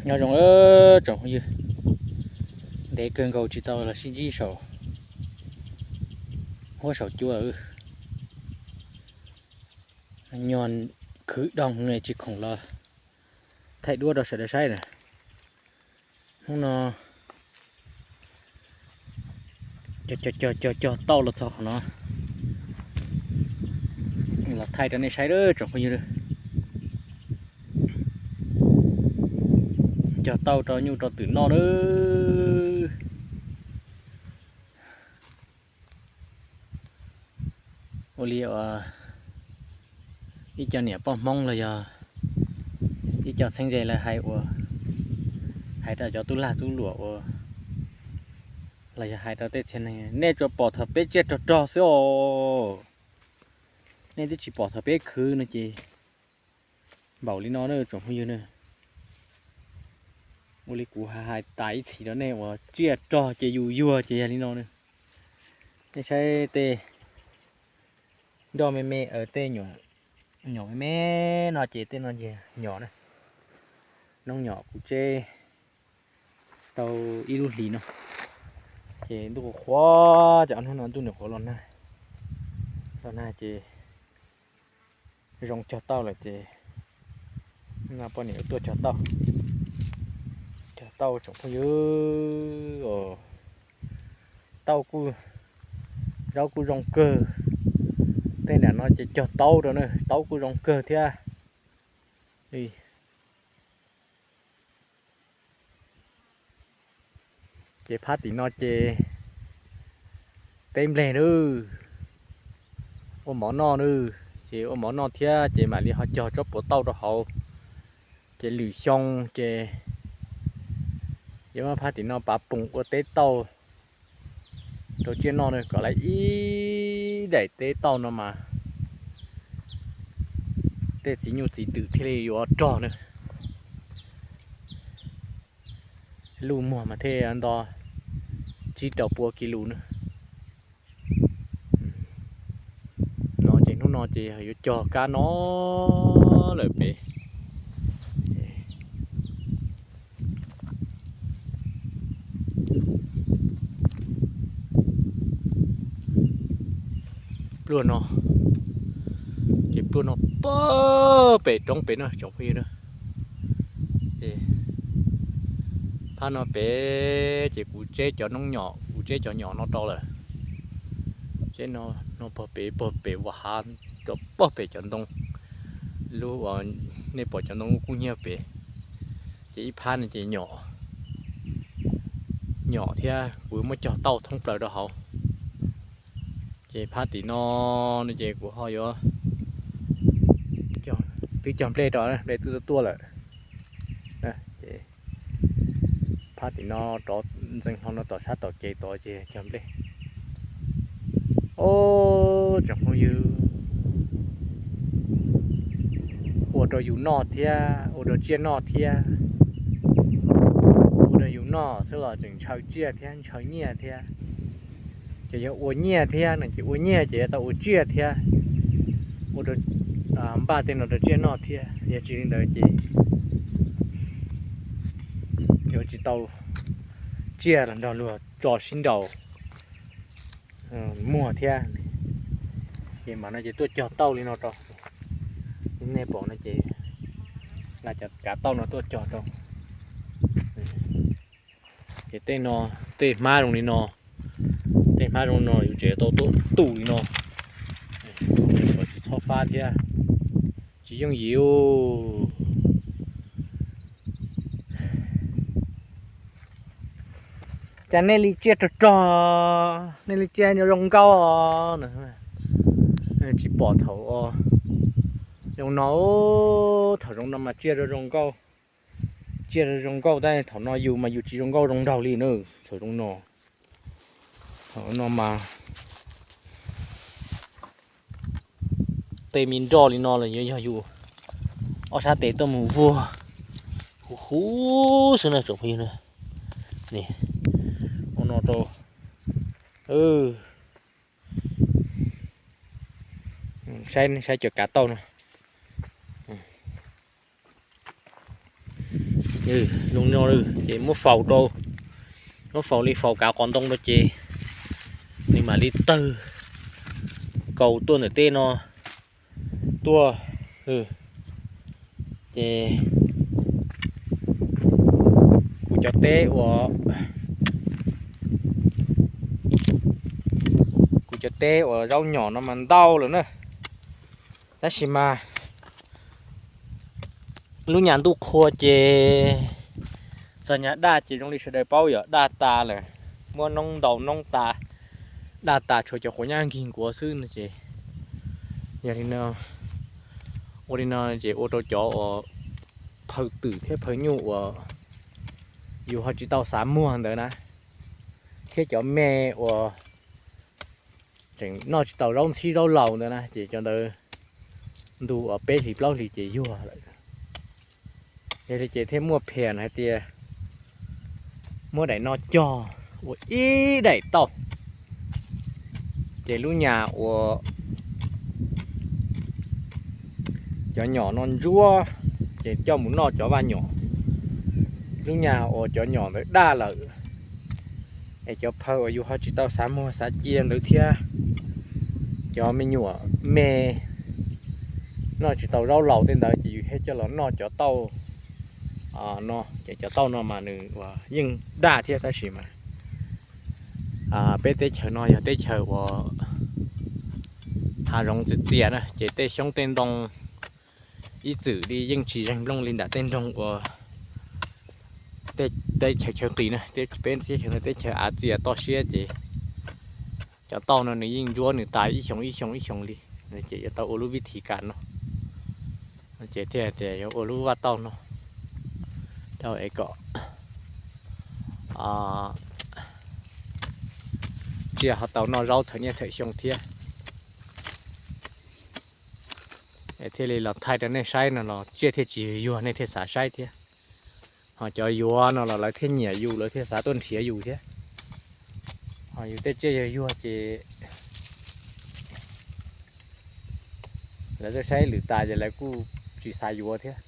Nyob zoo tsoom phooj ywg, ntev kawg nkaus tsis tau los sib ntsib saum huab saum cua. Nyuag khwv doog tsis khoom los thaij duab rau sawv daws saib na. Hnub no cog cog cog tauj los txog qhov no los thaij rau nej saib tsoom phooj ywg. Cog tauj rau nyuj rau twm noj na. Ua li uas ib co niam poj Hmoob los yog ib co txheeb ze lawv hais ua, hais rau cov tub lag tub luam ua, los yog hais rau tej txhia neeg, nej tsuas pom thaum peb tsiaj rog rog xwb os, nej twb tsis pom thaum peb khwv no ces npaum li no na tsoom phooj ywg na. Ua li kuv hais tas ib txhis rau nej uas tsiaj rog ces yus yuag ces yog li no na. Nej saib tej nroj me me, tej nyom me me no ces tej no ces nyom na. Noob nyom kuv tseb tau ib lub hlis no ces ntuj qhuav qhuav ces ob hnub no ntuj nws qhuav los nag, los nag ces zoo cog tauj lawm ces no poj niam tuaj cog tauj, cog tauj tsoom phooj ywg. Tauj kuj, zaub kuj zoo kawg. Tej nram no ces cog taub rau na, taub kuj zoo kawg thiab. Ces phab tim no ces teb nplej na, ua mov noj na, ces ua mov noj thiab ces mam li ho cog tsob puav tauj rau hauv. Ces lwm xyoo ces yuav muab phab tim no pav poom ua teb tauj rau tsiaj noj na, kom lawv ib daim teb tauj no mas tej txiv nyuj txiv twm thiaj li yuav rog na. Luj muag mas thiaj nto tsib rau pua kis lus na. No ces hnub no ces yuav cog kab no lawm pem. Pluaj no, ces pluaj no pag pem roob pem na tsoom phooj ywg na. Phab no pem ces kuv tseb cov noob nyom, kuv tseb cov nyom no rau lawm. Tseb no, no pag pem, pag pem uas hav, cov pag pem cov ntoo, lub uas nej pom cov ntoo kub hnyiab pem, ces ib phab no ces nyom, nyom thiab kuv muab cog tauj thoob plaws rau hauv. Ces phab tim no no ces kuv ho yuav twb cog nplej rau, nplej twb tuaj tuaj lawm. Ces phab tim no rov ntxeev hlo no tom sab tom kev tod ces cog nplej. Ob tsoom phooj ywg, ua rau yus noj thiab ua rau tsiaj noj thiab, ua rau yus noj xwb los tseem ntshaw tsiaj thiab ntshaw nyiaj thiab. Ces yog ua nyiaj thiab no ces ua nyiaj ces yuav tau ua tsiaj thiab, ua rau npaj tej no rau tsiaj noj thiab, yog tsis li ntawd ces yuav tsis tau tsiaj los nrog luag tso sib nraus muag thiab. Ces mas no ces tuaj cog tauj li no rau, nej pom no ces lawv cov kav tauj no tuaj cog rau. Ces tej no, tej hmab zoo li no, tej hmab zoo no yus tseem tau tuaj tu li no, kom tsis txhob fab thiab, tsis yooj yim. Cas nej li tsiaj rog rog, nej li tsiaj zoo nkauj, tsis pom thaum zoo no. Thaum zoo no mas tsiaj zoo zoo nkauj, tsiaj zoo zoo nkauj tab thaum no yus mas yus tsis zoo nkauj zoo nraug li na. Thaum zoo no, thaum no mas tej me nroj li no los yuav yog yus ob sab tes tuaj mus vuag huv huv xwb na tsoom phooj ywg na. Ua no rau, saib, saib cov kav tauj no. Zoo no ces muab faus rau, muab faus li faus kav qos ntoo rau ces nws mam li tawg kaus tuaj ntawm tej no tuaj. Ces kuv cov teb uas, kuv cov teb uas zaub nyom no mas ntau lawm na, tab sis mas lub nyas ntuj qhua ces txog nyas daj ces zoo li sawv daws paub yom, daj tas lawm, muab noob ntaus noob tas, daj tas tshuav cov quav nyab nkig nkuav xwb no ces yog li no, ua li no ces ua rau cov uas phaw twm thiab phaw nyuj uas yus ho tsis tau xav muag ntawd na, thiab cov me uas tseem noj tsis tau zaub ntxhib zaub laus ntawd na ces cov ntawd ntu uas peb hlis plaub hlis ces yuag lawm. Yog li ces thiaj muaj phiaj hais tias muab daim no cog ua ib daim tauj, ces lub nyas uas cov nyom no ntsuab ces coj mus noj cov vaj nyom. Lub nyas uas cov nyom ntawd daj lawm es cov phaw uas yus ho tsis tau xav muag xav cia ntawd thiab cov me nyuam me noj tsis tau zaub laus tej ntawd ces yus thiaj coj los noj cov tauj no. Ces cov tauj no mas nws uas yeej daj thiab tab sis mas peb teb chaws no yog teb chaws uas hav zoov txias txias na ces tej xyoob tej ntoo ib txwm li yeej tsis zeeg nplooj li nram tej nroog uas teb chaws chaw qis na, peb teb chaws no teb chaws av txias toj siab ces cov tauj no nws yeej ntsuab nws tas ib xyoo ib xyoo ib xyoo li, ces yuav tau ua lub vib thib kas no, ces thiaj tias yuav ua lub vaj tauj no rau es kom tsiaj ho tau noj zaub thawm niaj thawm xyoo thiab. Thiaj li los thaij rau nej saib no los tsiaj thiaj tsis yuag, nej thiaj xav saib thiab. Ho cov yuav no los lawv thiaj nyiam yus, lawv thiaj xav tuaj nrhiav yus thiab. Ho yus tej tsiaj yog yuag ces lawv tuaj saib lwm tas ces lawv kuj tsis xav yuav thiab.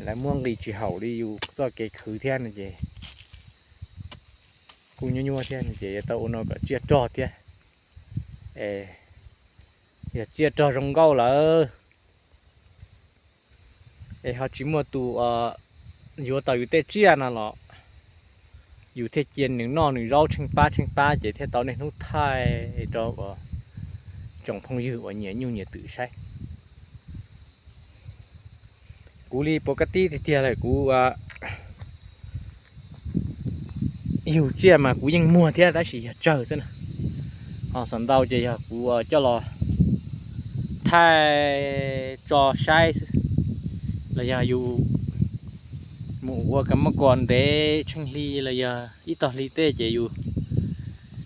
Lawv muab nqi tsis haum li yus txoj kev khwv thiab no ces kuj nyuaj nyuaj thiab no ces yuav tau ua no kom tsiaj rog thiab. Yog tsiaj rog zoo nkauj lawm es ho tsis muaj tus yuav tau yus tej tsiaj no los yus thiaj cia nws noj nws zaub tsheej pab tsheej pab ces thiaj tau niaj hnub thaij rau uas tsoom phooj ywg uas nyiam nyuj nyiam twm saib. Kuv li puas kab tib tiag tiag lawm kuv yug tsiaj mas kuv yeej muag thiab tab sis yog tsawg xwb na. Ho xav ntau ces yog kuv coj los thaij tso saib xwb, los yog yus mus ua kab mob kos ntev tsheej hli los yog ib tog hli tej ces yus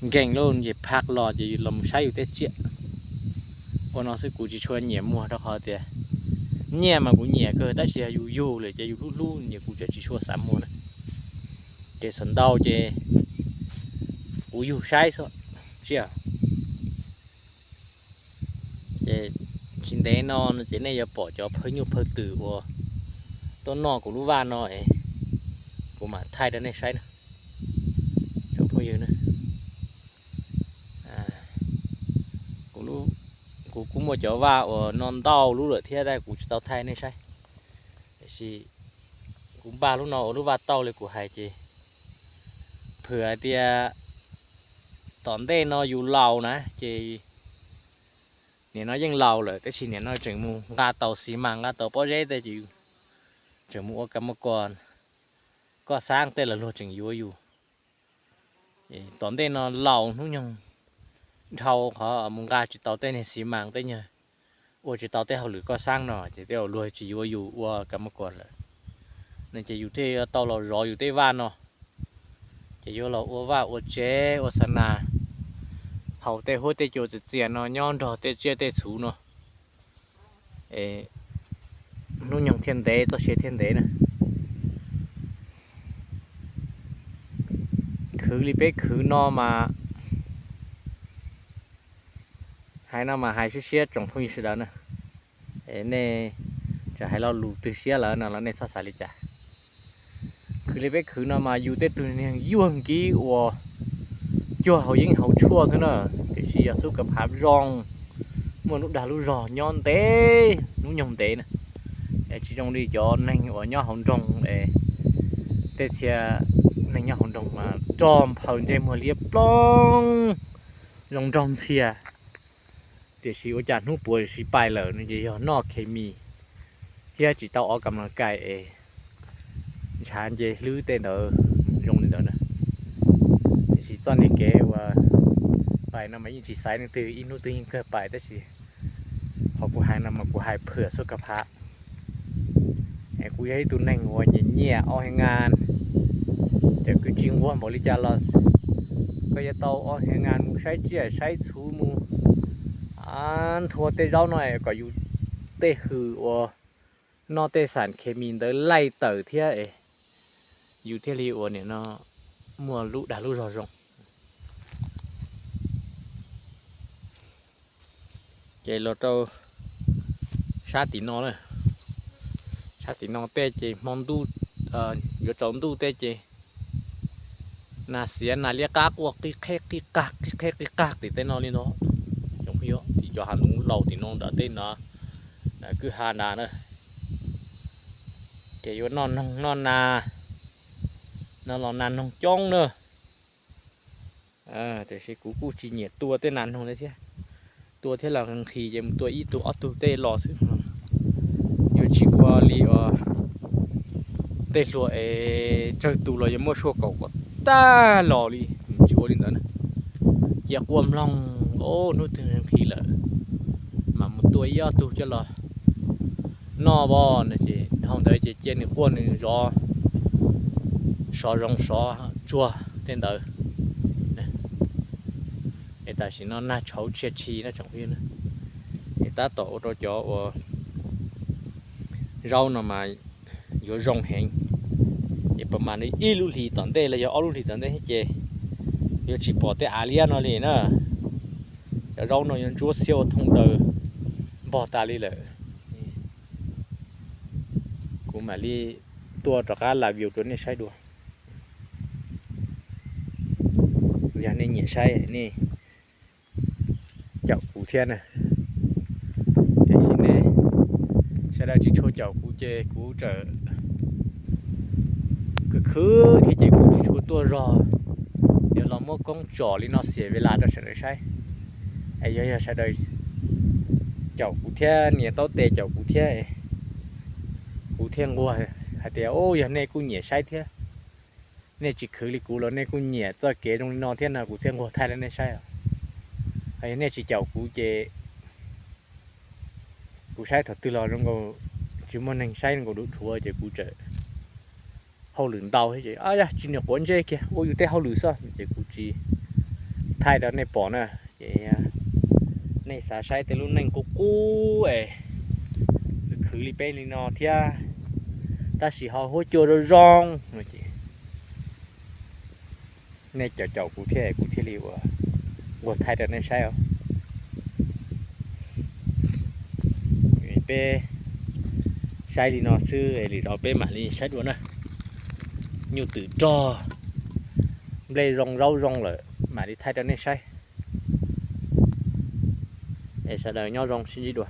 nkees lawm ces phaj los ces yus los mus saib yus tej tsiaj. Ua no xwb kuv tsis tshua nyiam muag rau qhov tias nyiaj mas kuv nyiam kawg tab sis yog yus yug lawm ces yus hlub hlub ces kuv tseem tsis tshua xav muag na. Ces xav ntau ces kuv yug saib xwb tsiaj. Ces tsis ntev no ces nej yuav pom cov phawj nyuj phawj twm uas tuaj noj kuv lub vaj no es kuv mam thaij rau nej saib na. Cov phooj ywg na, kuv kuj muaj cov vaj uas no ntau lub lawm thiab tab kuv tsis tau thaij nej saib. Tiam sis kuv npaj lub no ua lub vaj tauj li kuv hais ces phwm hais tias tom ntej no yus laus na ces nim no yeej laus lawm tab sis nim no tseem mus nqa tau xis mas nqa tau pob zeb tej ces tseem mus ua kab mob kos, koj xab tej los luag tseem yuav yus. Tom ntej no laus hnub nyoog dhau qhov mus nqa tsis tau tej niag xis mas tej nyuag ua tsis tau tej hauj lwm koj xab no ces tej luag tsis yuav yus ua kab mob kos lawm. No ces yus thiaj yuav tau los zov yus tej vaj no, ces yuav los ua vaj ua tsev ua xa nas, haus tej huab tej cua txias txias no nyob nrog tej tsiaj tej txhu no. Hnub nyoog thiaj ntev txoj sia thiaj ntev na. Khwv li peb khwv no mas, hais no mas hais siab siab tsoom phooj ywg sawv daws na, nej txawm hais lo lus twg siab lawm no los nej txhob xav li cas. Twb li peb khwv no mas yus tej tug neeg yuag nkib uas cuag hauv yeeb hauv tshuaj xwb na, tiam sis yog xub ka phav zoo, muaj lub dag lub zog nyob ntev hnub nyoog ntev na. Tsis zoo li cov neeg uas nyob hauv nroog es tej txhia neeg nyob hauv nroog mas rog nphaws ntsej muag liab ploog zoo nraug ntxhias, tiam sis ua cas hnub puav sis pais lawm no ces yog noj khes mis thiab tsis tau ua kam no kais es ntshav nce hlwb tej ntawd zoo li ntawd na. Tiam sis txoj niag kev uas pais no mas yeej tsis xaiv leej twg, ib hnub twg yeej kawg pais, tab sis qhov kuv hais no mas kuv hais phwm xub ka phav. Kuv yog ib tug neeg uas nyiam nyiam ob hev ngas, ces kuj tsis nquag npaum li cas los koj yuav tau ob hev ngas mus saib tsiaj saib txhu mus nthua tej zaub no kom yus tej hws uas noj tej xam khes mis ntawd laij tawm thiab es yus thiaj li uas nim no muaj lub dag lub zog zoo. Ces los rau sab tim no na, sab tim no tej ces hmo ntuj yuav tsaus ntuj tej ces nas xiav nas liab qab quaj qij qheb qij qag qij qheb qij qag tim tej no li no. Tim cov hav zoov laus tim no nram tej no, kwj ha nrad na, ces yuav noj noog noj nas, no los nas noog coob na. Tiam sis kuv kuj tsis nyiam tua tej nas noog li thiab, tua thiab los nqhis ces mus tua ib tug ob tug tej los xwb. Yuav tsis ua li uas tej hluas es tsawg tus los yuav muab sua kaum kom tag los li, tsis ua li ntawd na. Cia quaj mloog, hnub twg nqhis lawm mas mus tua ib ob tug coj los noj os no ces dhau ntawd ces cia nws quaj nws zov, sov zoo sov tsuag tej ntawd. Es tam sim no nag tshauv tshia tshi na tsoom phooj ywg, es tab tom ua rau cov uas zaub no mas yuav zoo heev. Es pas mas nws ib lub hlis tom ntej los yog ob lub hlis tom ntej thiab ces yuav tsis pom tej av liab no li na. Cov zaub no yuav ntsuab xiab ua thooj daws npog tas li lawm. Kuv mam li tuaj rov qab la view rau nej saib dua. Yog nej nyiam saib nej caum kuv thiab na. Tiam sis ne, sawv daws tsis tshua caum kuv ces kuv txawm khwv khwv thiab ces kuv tsis tshua tuaj zog, yuav los muab koob tsom li no xiam ve las rau sawv daws saib. Es yog, yog sawv daws caum kuv thiab nias taub tes caum kuv thiab, kuv thiaj nquag hais tias, u, yog nej kuj nyiam saib thiab, nej tsis khwv li kuv los nej kuj nyiam txoj kev zoo li no thiab no kuv thiaj nquag thaij rau nej saib. Yog nej tsis caum kuv ces kuv saib thaum twg los zoo nkaus tsis muaj neeg saib, zoo nkaus dhuav dhuav ces kuv txawm hauj lwm ntau thiab ces, yog tsis niam quav ntsej kiag ua yus tej hauj lwm xwb ces kuv tsis thaij rau nej pom na. Ces nej xav saib tej lub neej qub qub es khwv li peb li no thiab, tab sis ho huab cua zoo zoo no ces nej caum caum kuv thiab kuv thiaj li ua nquag thaij rau nej saib os. Peb saib li no xwb, lwm zaus peb mam li saib dua na. Nyuj twm rog, nplej zoo zaub zoo lawm mam li thaij rau nej saib. Es sawv daws nyob zoo sib ntsib dua.